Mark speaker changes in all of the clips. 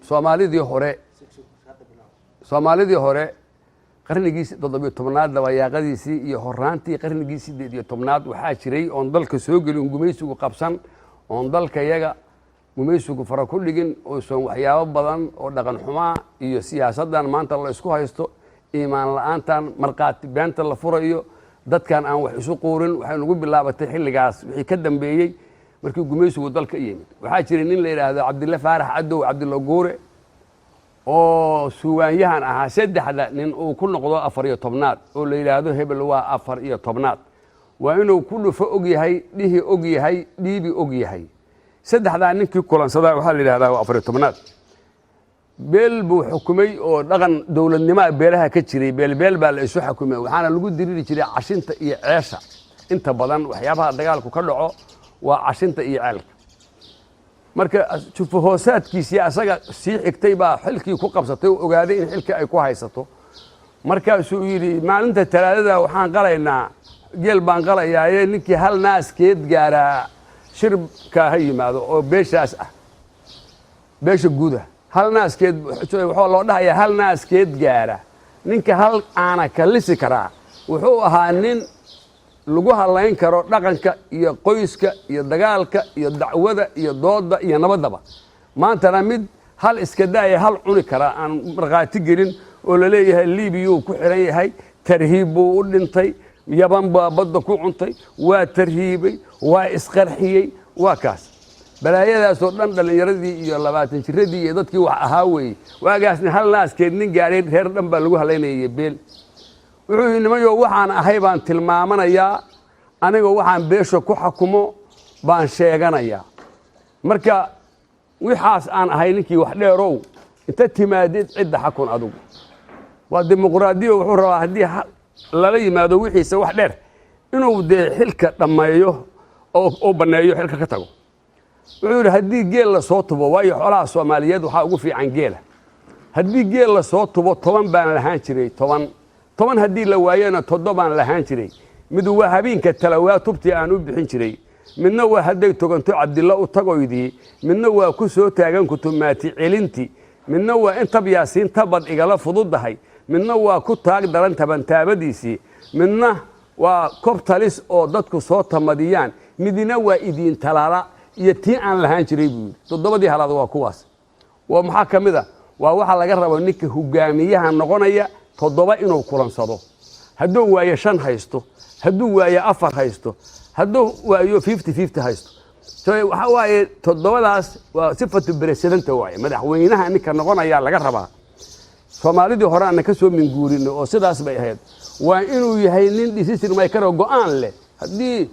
Speaker 1: Soomaalidii hore qarnigii 17aad dabayaaqadiisii iyo horaantii qarnigii 18aad waxaa jiray oon dalka soo gelin gumaysigu qabsan, oon dalka yaga gumaysigu fara ku dhigin, uusan waxyaabo badan oo dhaqan xumaa iyo siyaasaddan maanta la isku haysto, iimaan la-aantan, markhaati beenta la furayo, dadkan aan wax isu quurin, waxay nagu bilaabatay xilligaas wixii ka dambeeyey markii gumaysigu dalka yimid. Waxaa jiray nin la yidhaahdo Cabdille Faarax Cadow, Cabdilla Guure, oo suugaanyahan ahaa. Saddexda nin uu ku noqdo 14aad oo la yidhaahdo hebel waa 14aad, waa inuu ku dhufo og yahay, dhihi og yahay, dhiibi og yahay. Saddexdaa ninkii kulansadaa waxaa la yidhahdaa waa 14aad. Beel buu xukumay oo dhaqan dowladnimoa beelaha ka jiray. Beelbeel baa la isu xukumay, waxaana lagu diriri jiray cashinta iyo ceesha. Inta badan waxyaabaha dagaalku ka dhaco waa cashinta iyo ceelka. Marka jufo hoosaadkiisii asaga sii xigtay baa xilkii ku qabsatay oo ogaaday in xilkii ay ku haysato. Markaasuu yidhi: "Maalinta Talaadada waxaan qalaynaa, geel baan qalayaaye, ninkii hal naaskeed gaaraa shirkaa ha yimaado oo beeshaas ah, beesha guuda." Hal naaskeed waxaa loo dhahayaa hal naaskeed gaara. Ninka hal aana kalisi karaa wuxuu ahaa nin lagu hadlayn karo dhaqanka iyo qoyska iyo dagaalka iyo dacwada iyo dooda iyo nabaddaba. Maantana mid hal iska daaya, hal cuni karaa aan markhaati gelin oo laleeyahay Liibiyuu ku xiran yahay, tarhiib buu u dhintay, Yaban baa badda ku cuntay, waa tarhiibay, waa isqarxiyey, waa kaas. Balaayadaasoo dhan dhallinyaradii iyo 20 jiradii iyo dadkii wax ahaa weeye. Waagaasna hal naaskeed nin gaadhay reer dhan baa lagu halaynayay beel. Wuxuu yidhi: "Nimayo, waxaan ahay baan tilmaamanayaa, aniga waxaan beesha ku xakumo baan sheeganayaa. Marka wixaas aan ahay, ninkii wax dheerow inta timaadid cidda xakun adugu." Waa dimuqraadiyo. Wuxuu rabaa haddii lala yimaado wixiisa wax dheer inuu dee xilka dhammeeyo oo banneeyo, xilka ka tago. Wuxuu yidhi: "Haddii geel la soo tubo," waayo xoolaha Soomaaliyeed waxaa ugu fiican geela, "haddii geel la soo tubo, 10 baan lahaan jiray, 10 10. Haddii la waayona, 7aan lahaan jiray. Mid waa habeenka Talawaa tubtii aan u bixin jiray, midna waa hadday toganto Cabdilla u tagoydii, midna waa ku soo taagan kutumaati celinti, midna waa in tab Yaasiin tabad igala fududahay, midna waa ku taag daran tabantaabadiisii, midna waa kob talis oo dadku soo tamadiyaan, midna waa idiin talaala iyo tii aan lahaan jiray," buu yidhi. Toddobadii halaad waa kuwaas. Waa maxaa ka mid a? Waa waxaa laga rabo ninka hogaamiyaha noqonaya 7 inuu kulansado. Hadduu waayo 5 haysto, hadduu waayo 4 haysto, hadduu waayo 50-50 haysto. Waxaa waaye toddobadaas waa sifatu president waaye. Madaxweynaha ninka noqonayaa laga rabaa, Soomaalidii hore aana ka soo minguurinay oo sidaas bay ahayd, waa inuu yahay nin decision maker oo go-aan leh. Haddii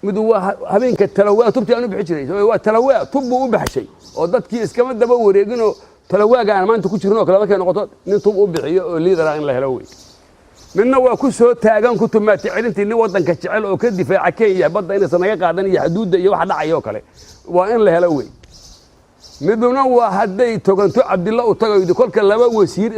Speaker 1: mid waa habeenka Talawaa tubtii aan u bixi jiray, waa Talawaa tub buu u baxshay oo dadkii iskama daba wareeginoo talawaaga aan maanta ku jirin oo kale markay noqoto, nin tub u bixiyo oo leader ah in la helo wey. Midna waa ku soo taagan ku tumaati celintii, nin waddanka jecel oo ka difaaca Kenya badda inaysan naga qaadan iyo xuduudda iyo waxa dhacaya oo kale waa in la helo wey. Midna waa hadday toganto Cabdilla u tagaydo. Kolka laba wasiir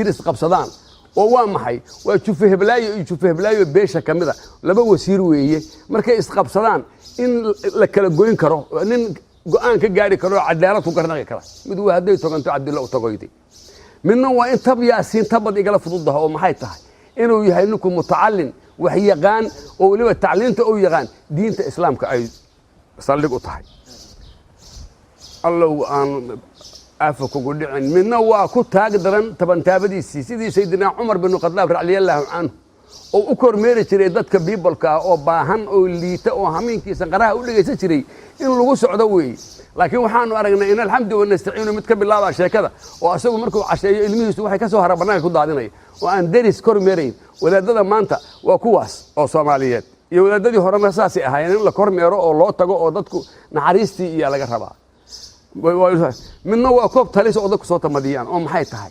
Speaker 1: isqabsadaan oo waa maxay? Waa jufe heblaayo iyo jufe heblaayo beesha ka mida, laba wasiir weeye. Markay isqabsadaan in la kala goyn karo, nin go-aan ka gaari karo oo cadaalad ku garnaqi kara. Mid waa hadday toganto Cabdilla u tagoyday. Midna waa in tab Yaasiin tabad igala fududaha, oo maxay tahay? Inuu yahay ninku mutacalin, wax yaqaan, oo weliba tacliinta uu yaqaan diinta Islaamka ay saldhig u tahay. Allow aan aafa kugu dhicin. Midna waa ku taag daran tabantaabadiisii, sidii Saydina Cumar binu Khadaab radiallahu canhu oo u kormeeri jiray dadka biibolka ah oo baahan oo liita oo hamiinkiisa qaraha u dhegaysan jiray, in lagu socdo weeye. Laakiin waxaanu aragnay in alxamdu wanastaciinu mid ka bilaabaa sheekada oo asagu markuu casheeyo ilmihiisu waxay ka soo hara bannaanka ku daadinaya oo aan deris kormeerayn. Wadaadada maanta waa kuwaas oo Soomaaliyeed iyo wadaadadii horena saasay ahaayeen, in la kormeero oo loo tago oo dadku naxariistii iyo laga rabaa. Midna waa koob talis oo dadku soo tamadiyaan, oo maxay tahay?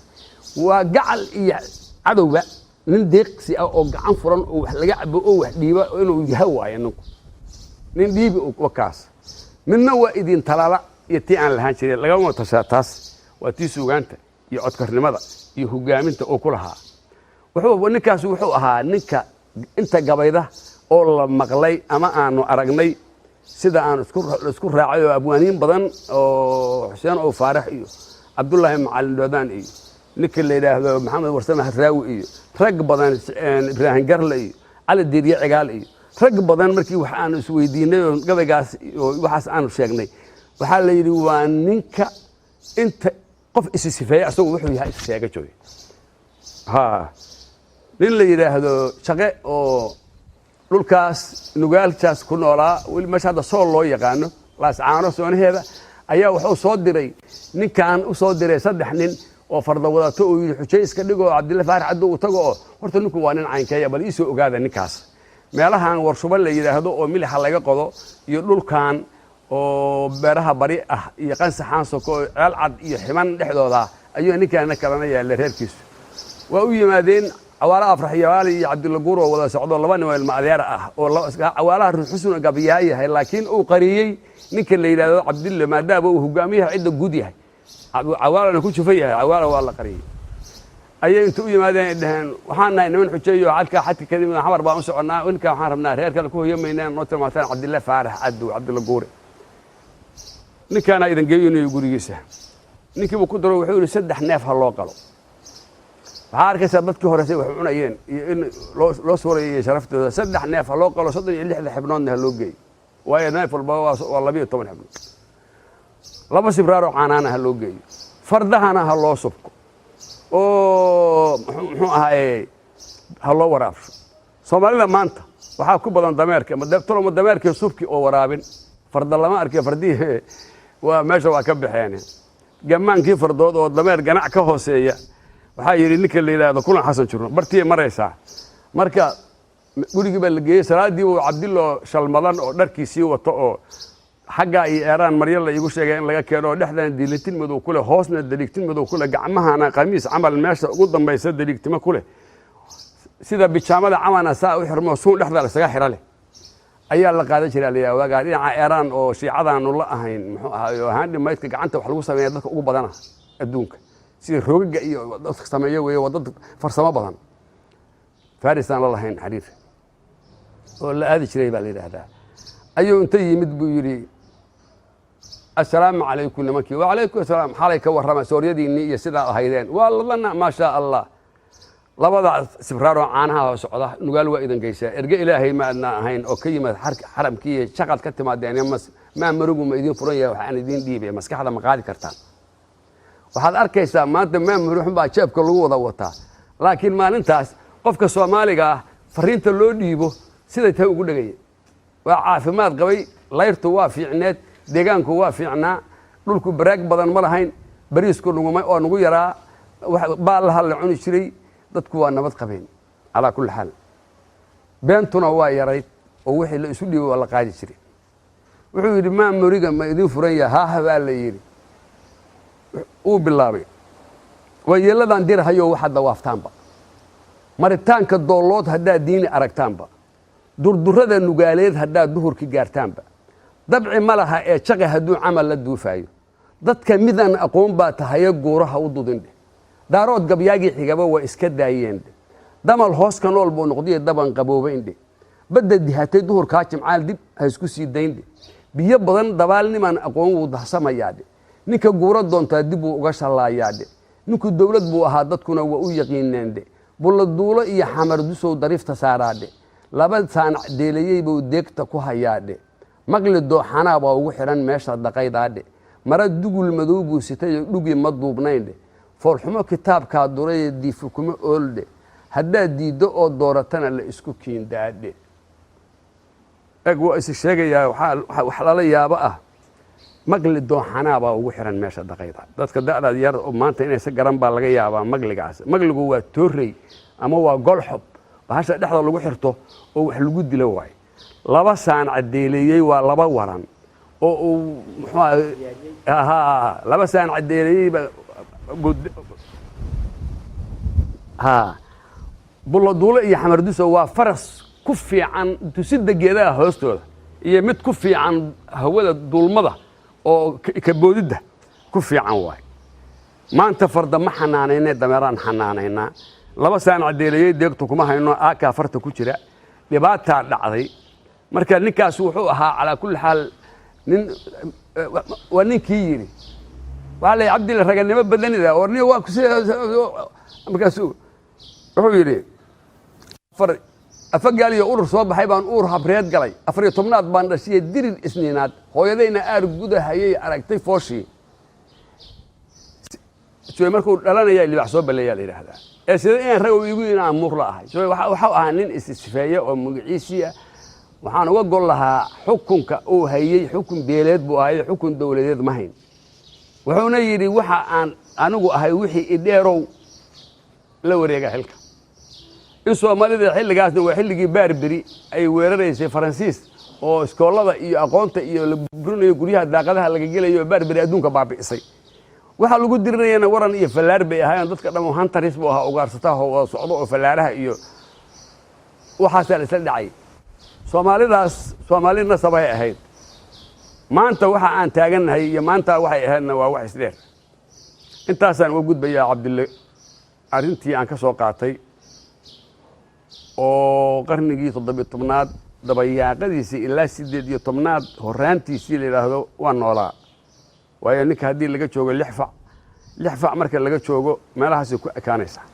Speaker 1: Waa gacal iyo cadowba nin deeqsi ah oo gacan furan oo wax laga cabo oo wax dhiiba inuu yaha waayo ninku, nin dhiibi wakaas. Midna waa idin talaala iyo tii aan lahaan jirin. Lagama tashaa taas, waa tii suugaanta iyo codkarnimada iyo hogaaminta oo ku lahaa. Wuxuu ninkaas wuxuu ahaa ninka inta gabayda oo la maqlay ama aanu aragnay. Sida aan isku raacay oo abwaaniin badan oo Xuseen oo Faarax iyo Cabdullaahi Macalin Dhoodaan iyo ninka la yidhaahdo Maxamed Warsame Hadraawi iyo rag badan, Ibraahim Garle iyo Cali Diirye Cigaal iyo rag badan, markii wax aanu isweydiinay oo gabaygaas oo waxaas aanu sheegnay, waxaa la yidhi waa ninka inta qof isi sifeeya asagu wuxuu yahay is sheega jooy. Ha nin la yidhaahdo Shaqe oo dhulkaas Nugaaljaas ku noolaa, weli meesha hadda Sool loo yaqaano, Laascaano soonaheeda, ayaa wuxuu soo diray ninkan, u soo diray saddex nin oo farda wadato oo yidhi xujay iska dhigo oo Cabdilla Faarax Caddo uu tago oo horta ninku waa nin caynkeeya, bal ii soo ogaada ninkaas. Meelahan Warshubo la yidhaahdo oo milixa laga qodo iyo dhulkan oo beeraha bari ah iyo Qansaxaan soko oo Ceel Cad iyo Ximan dhexdooda ayuu ninkaana kalena yaalla reerkiisu. Waa u yimaadeen Cawaala Afraxyawaali iyo Cabdilla Guur oo wada socdo, laba nin oo ilma adeer ah oo Cawaalaha Ruuxusuna gabiyaa yahay, laakiin uu qariyey ninka la yidhaahdo Cabdille, maadaama uu hogaamiyaha cidda guud yahay, Cawaalana ku jufan yahay. Cawaala waa la qariyey. Ayay inta u yimaadeen ay dhaheen, waxaan nahay niman xujeeyo cadka xadka kadib Xamar baan u soconnaa, ninka waxaan rabnaa reer kale ku hoyamaynaa, noo tilmaantaan Cabdille Faarax Cadow, Cabdilla Guure. Ninkaana idan geeyinayo gurigiisa. Ninkiibu ku daro, wuxuu yidhi saddex neef ha loo qalo. Waxaa arkaysaa dadkii hore say wax u cunayeen iyo in loo suurayay sharaftooda. Saddex neef ha loo qalo, 36da xibnoodna ha loo geeyo, waayo neef walba waa 12 xibnood. Laba sibraaroo caanaana ha loo geeyo, fardahana ha loo subko oo muxuu ahaaye ha loo waraabsho. Soomaalida maanta waxaa ku badan dameerka toloma dameerkii subki oo waraabin. Farda lama arkiyo, fardihii waa meesha waa ka baxeen. Gamaankii fardood oo dameer ganac ka hooseeya, waxaa yidhi ninka la yidhaahdo Kulan Xasan Jirno, bartiyay maraysaa. Marka gurigii baa la geeyey. Salaadii uu Cabdillo shalmadan oo dharkiisii wato oo xaggaa iyo Eeraan maryo la iigu sheegay in laga keeno, oo dhexdana diilitin madow ku leh, hoosna daliigtin madow ku leh, gacmahana qamiis camal meesha ugu dambaysa daliigtimo ku leh, sida bijaamada camalna saa u xirmo, suun dhexda lasaga xira leh, ayaa la qaadan jiray la waagaa dhinaca Eeraan oo shiicadaanu la ahayn, muxuu ahaay oo handmade-ka gacanta wax lagu sameeya dadka ugu badana adduunka, sida roogaga iyo dadka sameeyo weeye. Waa dad farsamo badan. Farisaan la lahayn xariir oo la aadi jiray baa la yidhaahdaa. Ayuu inta yimid buu yidhi, assalaamu calaykum. Nimankii, wacalaykum asalaam. Xalay ka warrama sooryadiinnii iyo sidaa ahaydeen? Waa ladana, maa shaa Allah. Labada sibraaroo caanaha oo socda Nugaal waa idan geysaa. Erge Ilaahay ma adna ahayn oo ka yimid xaramkii iyo shaqad ka timaadeen? Maa marigu ma idiin furan yahay? Waxaan idiin dhiibay maskaxda ma qaadi kartaan? Waxaad arkaysaa maanta memory xun baa jeebka lagu wada wataa, laakiin maalintaas qofka Soomaaliga ah fariinta loo dhiibo siday tahay ugu dhegaya. Waa caafimaad qabay, layrtu waa fiicneed, deegaanku waa fiicnaa, dhulku baraag badan ma lahayn, bariisku nuguma oo nugu yaraa, baallaha la cuni jiray, dadku waa nabad qabeen. Calaa kulli xaal, beentuna waa yarayd oo wixii la isu dhiibay waa la qaadi jiray. Wuxuu yidhi, maa moriga ma idiin furan yaha? Haah, baa la yidhi. Uu bilaabay, waa yeeladan dirahayo, waxaad dawaaftaanba maritaanka doollood haddaad diini aragtaanba, durdurrada Nugaaleed haddaad duhurki gaartaanba, dabci ma laha ee jaqi hadduu camal la duufaayo, dadka midaan aqoon baa tahaye guuraha u dudindheh. Daarood gabyaagii xigaba waa iska daayeen dheh. Damal hoos ka nool buu noqdiye daban qaboobayndhe. Badda dihatay duhurkaa jimcaal dib ha isku sii dayndhe. Biyo badan dabaal nimaan aqoon wuu dahsamayaadhe. Ninka guuro doontaa dib buu uga shallaayaadhe. Ninku dowlad buu ahaa, dadkuna waa u yaqiineendhe. Bulladuulo iyo Xamar Dusow dariifta saaraadhe. Laba saanac deelayey buu deegta ku hayaadhe. Maqli dooxanaa baa ugu xidhan meesha daqaydaadhe. Mara dugul madow buu sitayoo dhugi ma duubnayndhe. Foolxumo kitaabkaa durayee diifu kuma ooldhe. Haddaad diiddo oo dooratana la isku kiindaadhe. Eg, waa is sheegayaa. Wax lala yaabo ah, maqli dooxanaa baa ugu xiran meesha daqayda. Dadka da'daad yar oo maanta inaysa garan baa laga yaabaa maqligaas. Maqligu waa toorey ama waa golxob, bahasha dhexda lagu xirto oo wax lagu dilo waayo. Laba saan cadeeleeyey waa laba waran oo uu muxuu ahaa, laba saan cadeeleeyey ha. Bulladuulo iyo Xamarduso waa faras ku fiican tusida geedaha hoostooda iyo mid ku fiican hawada duulmada oo kaboodidda ku fiican waay. Maanta farda ma xanaanayne, dameeraan xanaanaynaa. Laba saan cadeeleeyey deegtu kuma hayno, aakaa farta ku jira. Dhibaataa dhacday. Marka ninkaas wuxuu ahaa calaa kulli xaal nin, waa ninkii yidhi, waxaa la Cabdille raganimo badanida oo nin waa kus. Markaasuu wuxuu yidhi: "Afar afagaaliyo urur soo baxay baan uur habreed galay, 14aad baan dhashiye dirir Isniinaad, hooyadayna aar gudahayay aragtay fooshii." Sue markuu dhalanaya libax soo baleeyaa la yidhaahdaa ee sida inaan rag igu yidhi aan muur la ahay. Sue waxau ahaa nin issifeeye oo magaciisii ah. Waxaan uga gol lahaa xukunka uu hayey, xukun beeleed buu ahay, xukun dowladeed ma hayn. Wuxuuna yidhi: "Waxa aan anigu ahay wixii idheerow la wareega xilka." In Soomaalida xilligaasna waa xilligii Baarberi ay weeraraysay Faransiis, oo iskoolada iyo aqoonta iyo la burinayo, guryaha daaqadaha laga gelayo, oo Baarberi adduunka baabi'isay. Waxaa lagu dirinayana waran iyo fallaar bay ahaayeen. Dadka dhan hunters buu ahaa, ugaarsataa oo wada socdo, oo fallaaraha iyo waxaasaa la isla dhacay. Soomaalidaas Soomaali nasabay ahayd. Maanta waxa aan taagannahay iyo maanta waxay ahaydna waa wax isdheer. Intaasaan uga gudbayaa Cabdille arrintii aan ka soo qaatay oo qarnigii 17aad dabayaaqadiisii ilaa 18aad horaantiisii la yidhaahdo waa noolaa. Waayo, ninka haddii laga joogo lix fac, lix fac marka laga joogo, meelahaasay ku ekaanaysaa.